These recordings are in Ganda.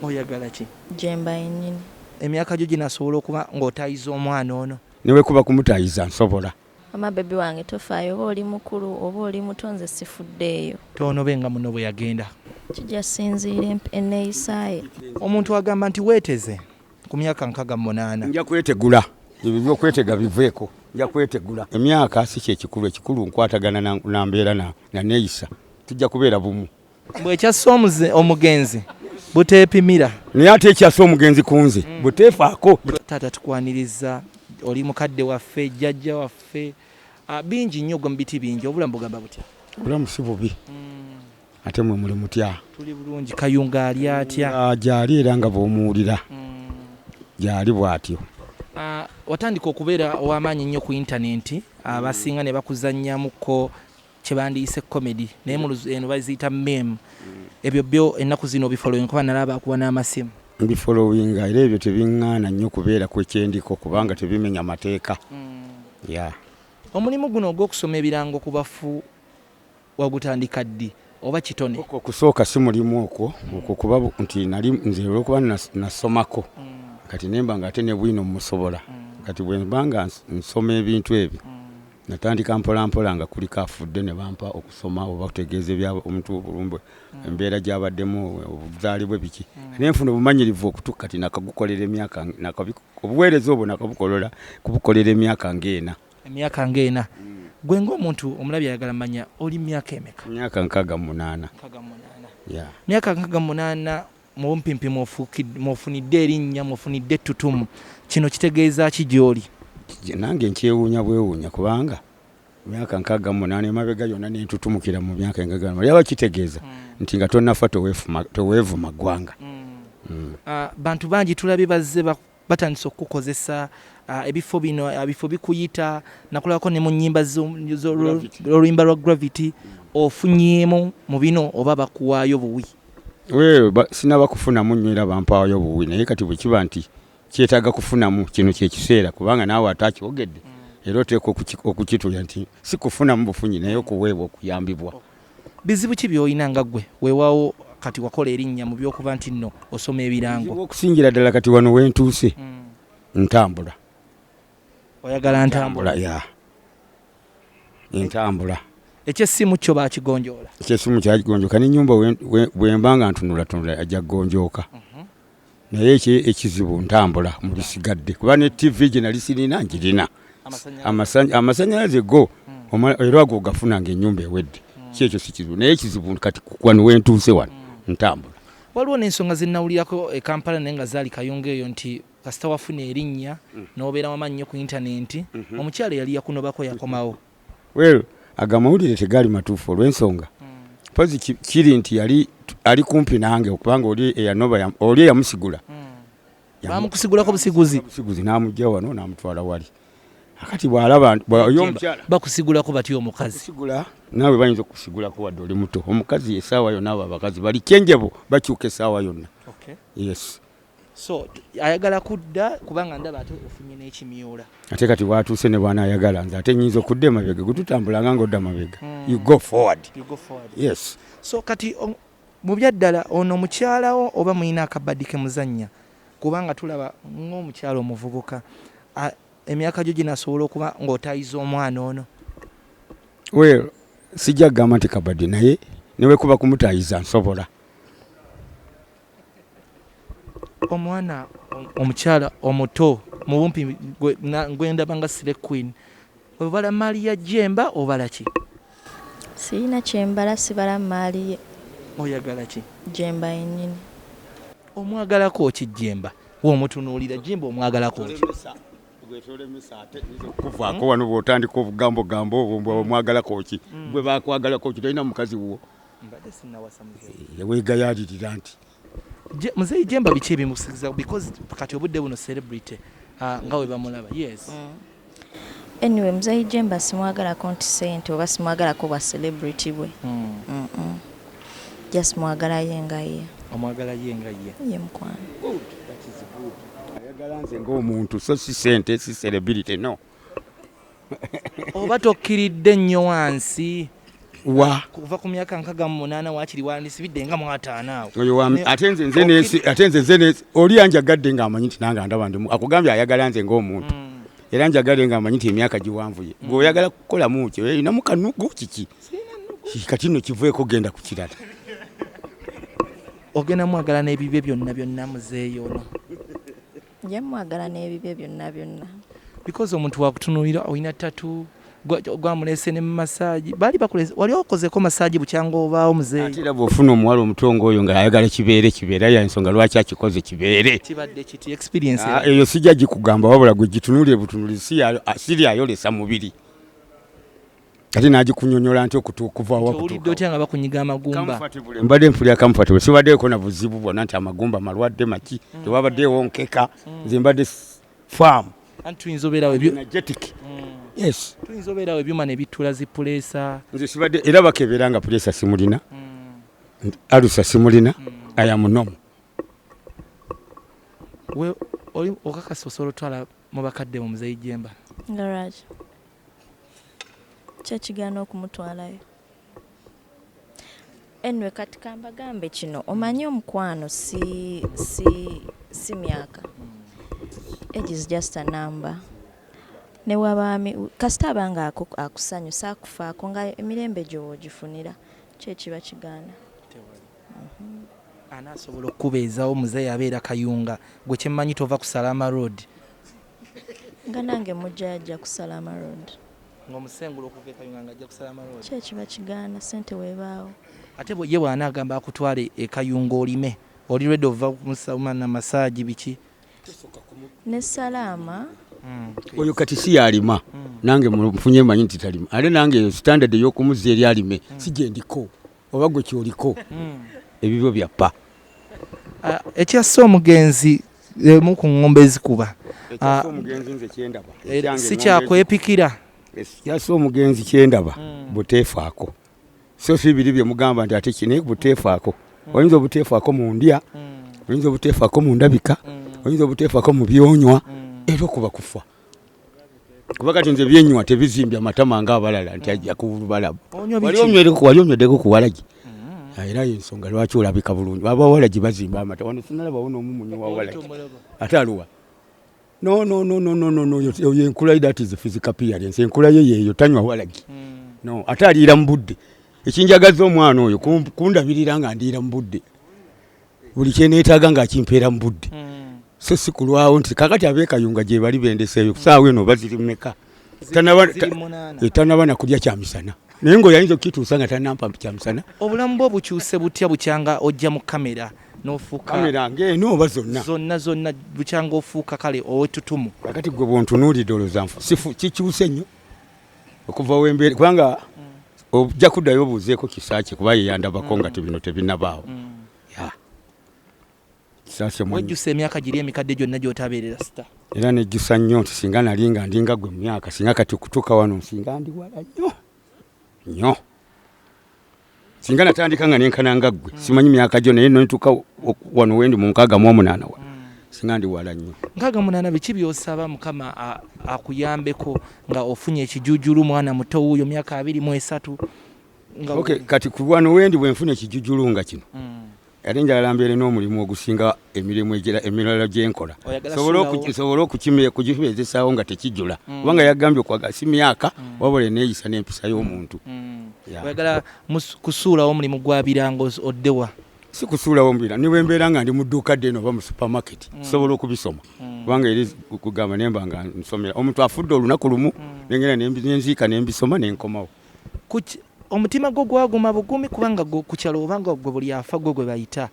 Oyagala ki? Jemba yennyini. Emyaka gyo ginasobola okuba ng'otayiza omwana ono? Ne bwe kuba kumutayiza nsobola. Wamma baby wange tofaayo oba oli mukulu oba oli muto nze sifuddeeyo. Toonobe nga munno bwe yagenda. Kijja sinziira enneeyisa ye. Omuntu agamba nti weeteze ku myaka 68. Nja kwetegula, ebyo eby'okwetega biveeko, nja kwetegula. Emyaka si kye kikulu, ekikulu nkwatagana na mbeera na nneeyisa. Tujja kubeera bumu. Mbu ekyasse omugenzi buteepimira. Naye ate ekyasse omugenzi ku nze buteefaako. Taata tukwaniriza, oli mukadde waffe, jjajja waffe, bingi nnyo gwe mu biti bingi, obulamu bugamba butya? Obulamu si bubi. Ate mwe muli mutya? Tuli bulungi. Kayunga ali atya? Gyali era nga bw'omuwulira. Gyali bw'atyo. Watandika okubeera ow'amaanyi ennyo ku yintanenti, abasinga ne bakuzannyamuko kye bandiyise comedy naye mu eno baziyita meme. Ebyo byo ennaku zino obifollowing kuba nalaba akuwa n'amasimu? Mbifollowinga era ebyo tebiŋŋaana nnyo kubeera ku kyendiko kubanga tebimenya mateeka. Yeah. Omulimu guno ogw'okusoma ebirango ku bafu wagutandika ddi oba kitone? Okwo okusooka si mulimu okwo, okwo kuba nti nali nze olw'okuba nasomako kati ne mba nga ate ne bwino mmusobola. Kati bwe mba nga nsoma ebintu ebyo natandika mpola mpola nga kuliko afudde ne bampa okusoma oba okutegeeza ebya omuntu obulumbe embeera gy'abaddemu, obuzaale bwe biki. Ne nfuna obumanyirivu okutuuka kati nakagukolera emyaka obuweereza obwo nakabukolola kubukolera emyaka ng'ena. Emyaka ng'ena. Gwe ng'omuntu omulabi ayagala manya oli myaka emeka? Myaka 68. 68. Yeah. Myaka 68 mu bumpimpi mw'ofunidde erinnya, mw'ofunidde ettutumu. Kino kitegeeza ki gy'oli? Nange nkyewuunya bwewuunya kubanga myaka 68 emabega yonna ne ntutumukira mu myaka engaga. Yaba kitegeeza nti nga tonnafa toweevuma ggwanga. Bantu bangi tulabye bazze batandise okukukozesa, ebifo bino, ebifo bikuyita, nakulabako ne mu nnyimba oluyimba lwa Gravity. Ofunyeemu mu bino oba bakuwaayo buwi? Sinaba kufunamu nnyo era bampaayo buwi, naye kati bwe kiba nti kyetaaga kufunamu kino kye kiseera kubanga naawe ate akyogedde era oteekwa okukitulya nti si kufunamu bufunyi naye okuweebwa okuyambibwa. Bizibu ki by'olina nga ggwe weewaawo kati wakola erinnya mu by'okuba nti nno osoma ebirango? Bizibu okusingira ddala kati wano we ntuuse ntambula. Oyagala ntambula? Ya, entambula. Eky'essimu kyo baakigonjoola? Eky'essimu kyakigonjooka n'ennyumba bwe mba nga ntunulatunula ajja kugonjooka. Naye ekizibu ntambula mu bisigadde kuba ne TV gye nali sirina ngirina. Amasannyalaze go era ago ogafuna ng'ennyumba ewedde. Ki ekyo si kizibu naye ekizibu kati wano we ntuuse wano ntambula. Waliwo n'ensonga ze nnawulirako e Kampala naye nga zaali Kayunga eyo nti kasita wafuna erinnya n'obeera wamaanyi nnyo ku yintanenti, omukyala eyali yakunobako yakomawo. Well, ago amawulire tegaali matuufu olw'ensonga mpozi kiri nti yali ali kumpi nange okubanga oli eyanoba oli eyamusigula. Bamukusigulako busiguzi? Busiguzi n'amugya wano n'amutwala wali. Akati bw'alaba oyo omukyala bakusigulako batya omukazi? Kusigula naawe bayinza okukusigulako wadde oli muto. Omukazi essaawa yonna, abo abakazi bali kyenjebo bakyuka essaawa yonna. Yes. So ayagala kudda kubanga ndaba ate ofunye n'ekimyula. Ate kati bw'atuuse ne bw'anaayagala nze ate nnyinza okudda emabega, gwe tutambulanga ng'odda mabega. You go forward. You go forward. Yes. So kati mu byaddala ono mukyalawo oba mulina akabadi ke muzannya kubanga tulaba ng'omukyala omuvubuka emyaka gyo ginasobola okuba ng'otayiza omwana ono? Well, sijja kugamba nti kabadi naye ne bwe kuba kumutayiza nsobola. Omwana omukyala omuto mu bumpi gwe ndaba nga Slay Queen, obala mmaali ya Jemba obala ki? Sirina kye mbala, sibala mmaali ye. Oyagala ki? Jemba yennyini. Omwagalako ki Jemba? Bw'omutunuulira Jemba omwagalako ki? Kuvaako wano bw'otandika obugambogambo obwo mbwa omwagalako ki? Gwe baakwagalako ki? Tolina mukazi wuwo? Mbadde sinnawasa muzeeyi. Weegayaalirira nti. Muzeeyi Jemba biki ebimusigiza because kati obudde buno celebrity nga we bamulaba. Yes. Anyway, Muzeeyi Jemba simwagalako nti ssente oba simwagalako bwa celebrity bwe. Just mwagala ye nga ye. Omwagala ye nga ye. Ye mukwano. Good. That is good. Ayagala nze ng'omuntu so si ssente si celebrity no. Oba tokkiridde nnyo wansi. Wa Kuva ku myaka 68 wakiri wandisibidde nga mu 50 awo. Oyo wa ate nze nze nesi ate nze nze nesi oli anjagadde ng'amanyi nti nange andaba ndi akugambye ayagala nze ng'omuntu. Era njagadde ng'amanyi nti emyaka giwanvuye. Gwe oyagala kukolamu ki? Olinamu kanugu kiki? Kati nno kiveeko genda ku kirala. Ogenda mwagala n'ebibye byonna byonna muzeeyo ono. Nja mwagala n'ebibye byonna byonna. Because omuntu wakutunuulira olina tattoo, gwamulese ne mu massage. Baali bakulese, wali okozeko massage bukyanga obaawo muzeeyi? Ate era bw'ofuna omuwala omuto ng'oyo ng'ayagala kibeere kibeere, ya ensonga lwaki akikoze kibeere. Kibadde kiti experience era? Eyo sijja gikugamba, wabula gwe gitunuulire butunuulizi, si ayolesa mubiri. Ate n'agikunyonyola nti okuva wa Owulidde kutuuka. otya nga bakunyiga amagumba? Comfortable. Mbadde mpulira comfortable, sibaddeeko na buzibu bwonna nti amagumba malwadde maki, tewabaddeewo nkeka, nze mbadde firm. Anti tuyinza obeerawo ebyo Energetic. Yes. Tuyinza obeerawo ebyuma ne bitula zi puleesa. Nze sibadde, era bakebeera nga puleesa simulina, alusa simulina, I am normal. We oli okakasa osobola otwala mu bakadde mu Muzeeyi Jemba? Nga lwaki? Ki ekigaana okumutwalayo? Anyway, kati kambagambe kino, omanyi omukwano si myaka. Age is just a number. Ne waba kasita abanga akusanyusa akufaako nga emirembe gyo w'ogifunira, ki ekiba kigaana? Anaasobola okukubeezawo muzeeyi abeera Kayunga, gwe kyemmanyi tova ku Salama Road. Nga nange mujja ajja ku Salama Road. Ng'omusengula okuva e Kayunga ng'ajja ku Salama Road. Ki ekiba kigaana? Ssente weebaawo. Ate ye bw'anaagamba akutwale e Kayunga olime, oli ready ova na massage biki? Ne Salama. Oyo kati si yalima, nange nfunye manyi nti talima, ate nange eyo standard ey'okumuzza eri alime si gye ndiko, oba gwe kyoliko, ebibyo byappa. Ekyasse omugenzi emu ku ŋŋombe ezikuba. Ekyasse omugenzi nze kyendaba. Si kyakwepikira. Ekyasse omugenzi kyendaba buteefaako, so si biri bye mugamba nti ate kino buteefaako. Oyinza obuteefaako mu ndya, oyinza obuteefaako mu ndabika, oyinza obuteefaako mu byonywa, era okuba kufa. Kuba kati nze byenywa tebizimbya matama ng'abalala nti ajja kubalamu. Onywa biki? Wali onyweddeko ku walagi? Era y'ensonga lwaki olabika bulungi. Abawalagi bazimba amata. Wano sinalabawo n'omu munywi wa walagi. Ate aluwa? No, no, no, no, no, no, no. Oyo enkula ye, that is physical appearance. Enkula ye yeeyo, tanywa walagi. No, ate aliira mu budde. Ekinjagaza omwana oyo kundabirira nga ndiira mu budde. Buli kye neetaaga ng'akimpeera mu budde. So si kulwawo nti kakati ab'e Kayunga gye bali bendeseeyo ku ssaawa eno oba ziri mmeka? Ziri 8. Tannaba na kulya kyamisana. Naye ng'oyo ayinza okukituusa nga tannampa kyamisana. Obulamu bwo bukyuse butya bukyanga ojja mu kamera n'ofuuka? Kamera ng'eno oba zonna? Zonna zonna, bukyanga ofuuka kale ow'ettutumu. Kakati gwe bw'ontunuulidde olowooza nfu sifu kikyuse nnyo okuva wembeera, kubanga ojja kuddayo obuuzeeko Kisaakye kuba ye yandabako nga bino tebinnabaawo. Ya. Kisaakye mwanyi. Wejjusa emyaka giri emikadde gyonna gy'otabeerera star. Era nejjusa nnyo nti singa nali nga ndi nga gwe mu myaka, singa kati okutuuka wano singa ndi wala nnyo nnyo. Singa natandika nga nenkana nga ggwe, simanyi myaka gyo, naye nentuuka wano wendi mu 68 wa, singa ndi wala nnyo. 68, biki by'osaba Mukama akuyambeko nga ofunye ekijujulu, mwana muto wuuyo myaka 23 nga Okay, kati ku wano wendi bwe nfuna ekijujulu nga kino, ate njagala mbeere n'omulimu ogusinga emirimu emirala gye nkola. Oyagala Nsobole suulawo? Nsobole okukibeezesaawo nga tekijula, kubanga yagambye okwagala si myaka, wabula eneeyisa n'empisa y'omuntu. Ya. Oyagala kusuulawo omulimu gwa birango oddewa? Si kusuulawo mbira, ne bwe mbeera nga ndi mu dduuka ddene oba mu supermarket, nsobola okubisoma, kubanga eri kugamba ne mba nga nsomera omuntu afudde olunaku lumu, nengenda nenziika nembisoma nenkomawo. Omutima gwo gwaguma bugumi, kubanga ku kyalo obanga gwe buli afa gwe gwe bayita.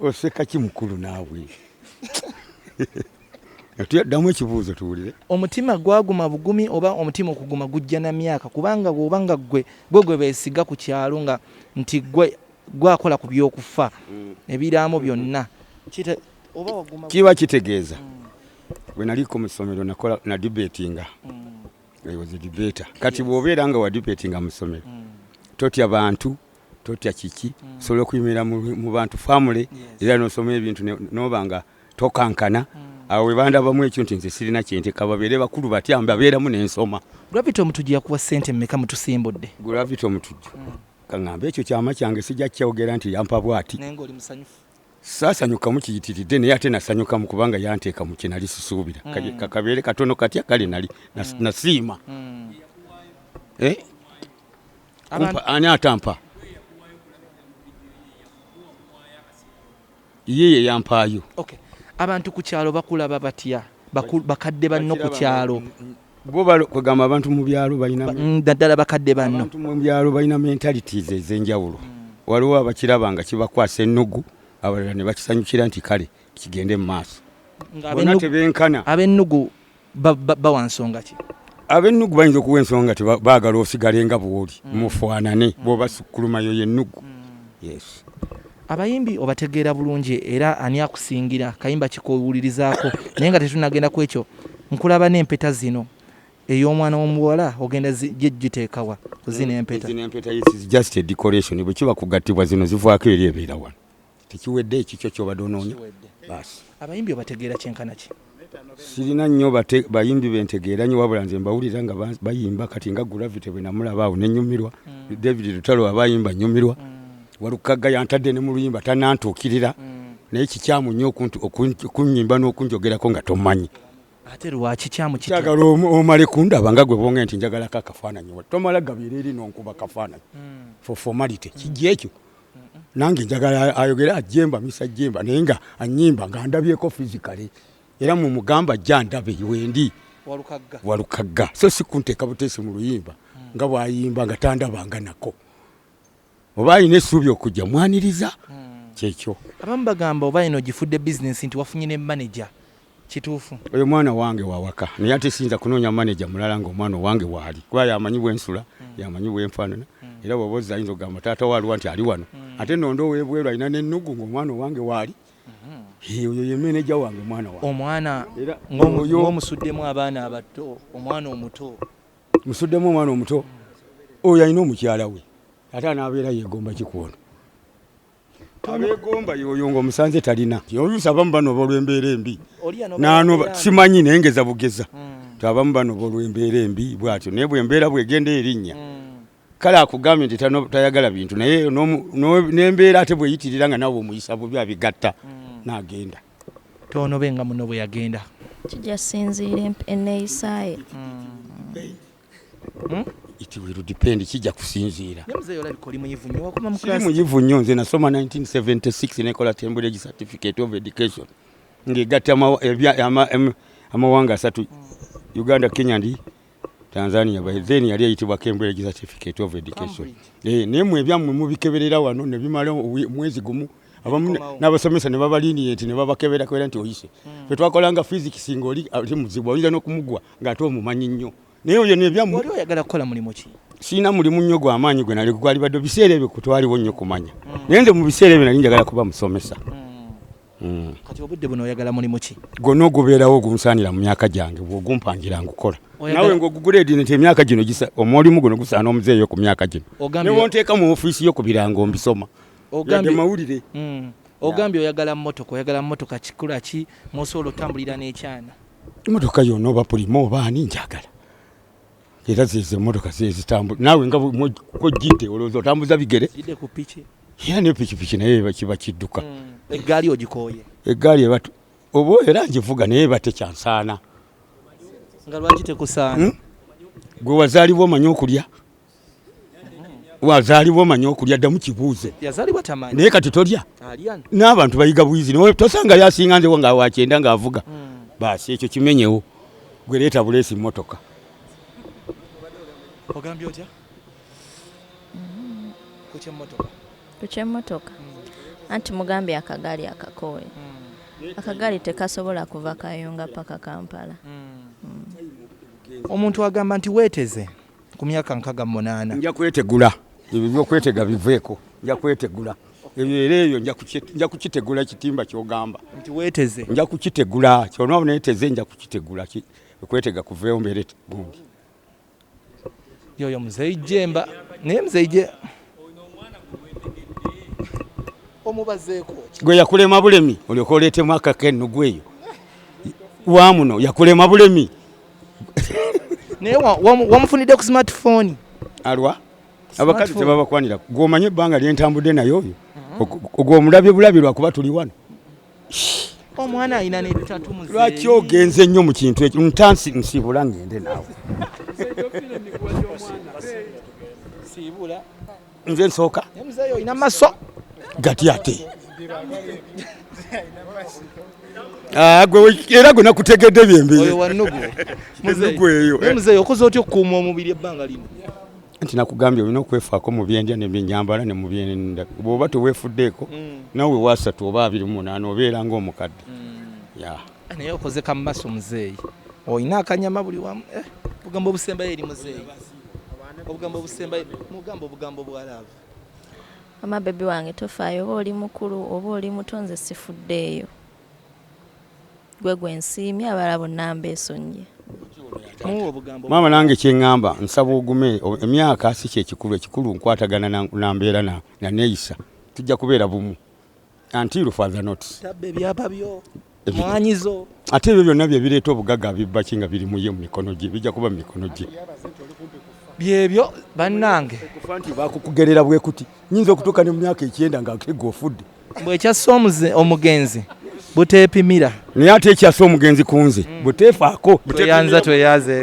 Oseka ki mukulu naawe? Ddamu ekibuuzo tuwulire. Omutima gwaguma bugumi oba omutima okuguma gujja na myaka? Kubanga bw'oba nga gwe gwe beesiga ku kyalo nga nti gwe gwakola ku byokufa ebiraamo byonna, oba waguma Kiba kitegeeza bwe naliko mu ssomero nakola na debatinga. I was a debater. Kati bw'obeera nga wa debatinga mu ssomero, totya bantu, totya kiki, osobola okuyimirira mu bantu family, era n'osoma ebintu n'oba nga tokankana. Awo we bandabamu ekyo nti nze sirina kyenteka, babeere bakulu batya, mbabeeramu nensoma. Gravity Omutujju yakuwa ssente mmeka mutusimbudde? Gravity Omutujju, kaŋŋambe ekyo kyama kyange, sijja kyogera nti yampa bw'ati. Naye ng'oli musanyufu? Saasanyukamu kiyitiridde, naye ate nasanyukamu kubanga yanteeka mu kye nali sisuubira. Kakabeere katono katya, kale nali nasiima. Eh? Kumpa, ani atampa? Ye ye yampaayo. Okay. Abantu ku kyalo bakulaba batya? Bakadde banno ku kyalo. Bo kwegamba abantu mu byalo balina Naddala bakadde banno. Abantu mu byalo balina mentalities ez'enjawulo. Waliwo abakiraba nga kibakwasa ennugu, abalala ne bakisanyukira nti kale kigende mu maaso. Nga Bonna tebenkana. Ab'ennugu bawa nsonga ki? Ab'ennugu bayinza okuwa ensonga nti baagala osigale nga bw'oli, mufaanane, bw'oba sukkulumayo y'ennugu. Yes. Abayimbi obategeera bulungi, era ani akusingira kayimba kikowulirizaako? Naye nga tetunagenda ku ekyo, nkulaba n'empeta zino, ey'omwana w'omuwala ogenda giteekawa kuzina empeta? Zino empeta is just a decoration. Bwe kiba kugattibwa zino zivaako eri ebeera wano. Tekiwedde ekikyo ky'obadde onoonya. Baasi. Abayimbi obategeera kyenkana ki? Sirina nnyo bayimbi bentegeera nnyo, wabula nze mbawulira nga bayimba. Kati nga Gravity bwe namulaba awo ne nnyumirwa. David Lutalo aba ayimba nnyumirwa. Walukagga yantadde ne mu luyimba tannantuukirira. Naye kikyamu nnyo okunnyimba n'okunjogerako nga tomanyi. Ate lwaki kyamu kitya? Kyagala omale kundaba nga gwe bonge nti njagalako akafaananyi. Tomala gabeera eri n'onkuba kafaananyi. For formality. Kijja ekyo. Nange njagala ayogere ajemba misa jemba, naye nga annyimba nga ndabyeko physically. Era mu mugamba ajja ndabe wendi. Walukagga. Walukagga. So si kunteeka buteesi mu luyimba nga bw'ayimba nga tandabanga nako. Oba alina essuubi okujja mwaniriza, kyekyo. Abamu bagamba oba eno ogifudde bizinensi nti wafunye ne manager. Kituufu? Oyo mwana wange wawaka, naye ate siyinza kunoonya manager mulala ng'omwana owange waali, kuba yamanyi bwensula, yamanyi bwenfaanana. Era bw'oba ozza ayinza okugamba taata waaliwa nti ali wano, ate nondo ow'ebweru alina n'ennugu ng'omwana owange waali. Oyo ye manager wange, mwana wange. Omwana Era ng'omusuddemu abaana abato, omwana omuto. Musuddemu omwana omuto oyo alina omukyala we, ate anaabeera yeegomba kikuono. Abeegomba yoyo ng'omusanze talina. Oluusi abamu banoba olw'embeera embi. N'anoba, simanyi naye ngeza bugeza. Nti abamu banoba olw'embeera embi bw'atyo, naye bw'embeera bw'egenda erinnya. Kale akugambye nti tayagala bintu, naye n'embeera ate bw'eyitirira nga naawe omuyisa bubi abigatta, n'agenda. Tonobe nga muno bwe yagenda. Kijja sinziira enneeyisa ye. It will depend, kijja kusinziira. Naye muzeeyi olabika oli muyivu nnyo, wakoma mu Siri class. muyivu nnyo, nze nasoma 1976 nekola Cambridge Certificate of Education ng'egatta amawanga asatu, Uganda, Kenya ndi Tanzania. By then yali eyitibwa Cambridge Certificate of Education. Naye mmwe ebyammwe mubikeberera wano ne bimala mwezi gumu, abamu n'abasomesa ne babalinient ne babakeberakebera nti oyise. Ffe twakolanga physics ng'oli ate muzibu, oyinza n'okumugwa ng'ate omumanyi nnyo. Naye oyo n'ebyammwe. Wali oyagala kukola mulimu ki? Sirina mulimu nnyo gwa maanyi gwe nali gwali badde biseera ebyo kutwaliwo nnyo kumanya. Naye nze mu biseera ebyo nali njagala kuba musomesa. Kati obudde buno oyagala mulimu ki? Gwonna ogubeerawo gunsaanira mu myaka gyange, bw'ogumpangira ngukola. Naawe ng'oguguleedi nti emyaka gino omulimu guno gusaana omuzeeyo ku myaka gino. Ne bw'onteeka mu ofiisi yo ku birango mbisoma. Yadde mawulire. Ogambye oyagala mmotoka, oyagala mmotoka kikula ki mw'osobola otambulira n'ekyana? Emmotoka yonna oba Pulimo oba ani njagala. Era zezo emmotoka zezitambula. Naawe nga kw'ojjidde olowooza otambuza bigere? Jjidde ku piki. Era ne pikipiki naye eba kiba kidduka. Eggaali ogikooye? Eggaali eba oba era ngivuga naye eba tekyansaana. Nga lwaki tekusaana? Gwe wazaalibwa omanyi okulya? Wazaalibwa omanyi okulya, ddamu kibuuze. Yazaalibwa tamanyi. Naye kati tolya? Alya. N'abantu bayiga buyizi. Naye tosanga yasinga nze nga wakyenda ng'avuga. Baasi ekyo kimenyewo. Gwe leeta buleesi mmotoka. Ogambye otya? Ku ky'emmotoka. Ku ky'emmotoka. Anti mugambye akagaali akakooye. Akagaali tekasobola kuva Kayunga paka Kampala. Omuntu agamba nti weeteze ku myaka 68. Nja kwetegula. Ebyo by'okwetega biveeko. Nja kwetegula. Ebyo era ebyo nja kukitegula ekitimba ky'ogamba. Nti weeteze. Nja kukitegula. Kyonna neeteze nja kukitegula. Okwetega kuveewo mbeere gundi. Yoyo Muzeeyi Jemba. Naye Muzeeyi omubazeeko ki? Gwe yakulema bulemi olyoke oleetemu akaka ennugu eyo. Wa muno yakulema bulemi. Naye wamufunidde ku smartphone? Alwa abakazi tebabakwanira. Gw'omanye ebbanga lyentambudde naye oyo, gw'omulabye bulabi lwakuba tuli wano. Omwana alina n'ebitatu, muzeeyi. Lwaki ogenze nnyo mu kintu ekyo? Ntansi nsiibula ngende naawe. Siibula. Nze nsooka. Naye muzeeyi olina maso. Gati ate. Ah, gwe era gwe nakutegedde byembi. Oyo wannugu. Ennugu eyo. Naye muzeeyi, okoze otya okukuuma omubiri ebbanga lino? Nti nakugambye, olina okwefaako mu byendya ne byenyambala ne mu byenda. Bw'oba teweefuddeeko, nawe wasatu oba 28 obeera ng'omukadde ya. Naye okoze kammaso, muzeeyi, olina akanyama buli wamu. Eh, obugambo obusembayo eri muzeeyi, obugambo obusembayo, mugamba obugambo bwa love. Mama baby wange, tofaayo oba oli mukulu oba oli muto, nze sifuddeeyo. Gwe gwe nsiimye, abalala bonna mbeesonye. Muwe obugambo. Maama, nange kyeŋŋamba, nsaba ogume. Emyaka si kyekikulu, ekikulu nkwatagana na mbeera na neeyisa. Tujja kubeera bumu until further notice. Tabba ebyapa byo, mwanyizo. Ate ebyo byonna bye bireeta obugagga bibba ki nga biri mu ye, mu mikono gye, bijja kuba mu mikono gye. Byebyo bannange. Okufa nti bakukugerera bwe kuti, nyinza okutuuka ne mu myaka 90 nga ate gwe ofudde. Bwekyassa omugenzi buteepimira. Naye ate ekyassa omugenzi ku nze buteefaako. Tweyanza, tweyazeega.